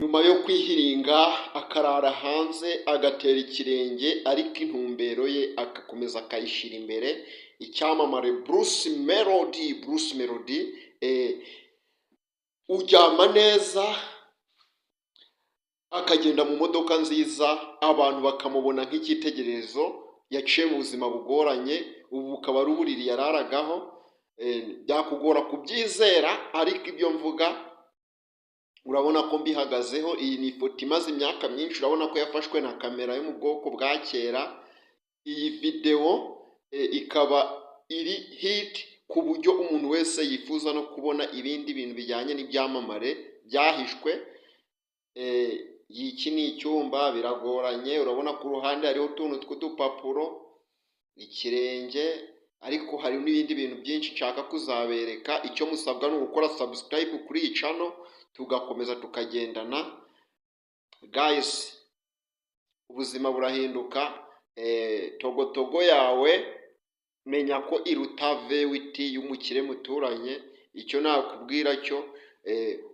Nyuma yo kwihiringa akarara hanze, agatera ikirenge, ariko intumbero ye agakomeza akayishyira imbere. Icyamamare Bruce Melody, Bruce Melody uryama neza, akagenda mu modoka nziza, abantu bakamubona nk'icyitegererezo. Yaciye mu buzima bugoranye, ubu bukaba ari uburiri yararagaho. Byakugora kubyizera, ariko ibyo mvuga urabona ko mbihagazeho. Iyi ni ifoto imaze imyaka myinshi, urabona ko yafashwe na kamera yo mu bwoko bwa kera. Iyi videwo ikaba iri hit ku buryo umuntu wese yifuza no kubona ibindi bintu bijyanye n'ibyamamare byahishwe. Iki ni icyumba, biragoranye. Urabona ku ruhande hariho utuntu tw'udupapuro, ikirenge, ariko hari n'ibindi bintu byinshi nshaka kuzabereka. Icyo musabwa ni ugukora subscribe kuri iyi channel, tugakomeza tukagendana. Guys, ubuzima burahinduka. Togotogo yawe menya ko iruta V8 y'umukire muturanye. Icyo nakubwira cyo,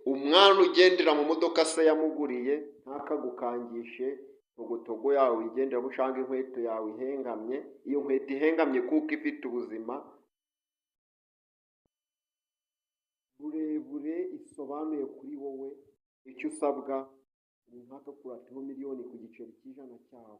umwana ugendera mu modoka se yamuguriye ntakagukangishe togotogo yawe wigenderamo cyangwa inkweto yawe ihengamye. Iyo nkweto ihengamye kuko ifite ubuzima burebure isobanuye kuri wowe. Icyo usabwa, ntakakuratiho miliyoni ku giceri cy'ijana cyawe.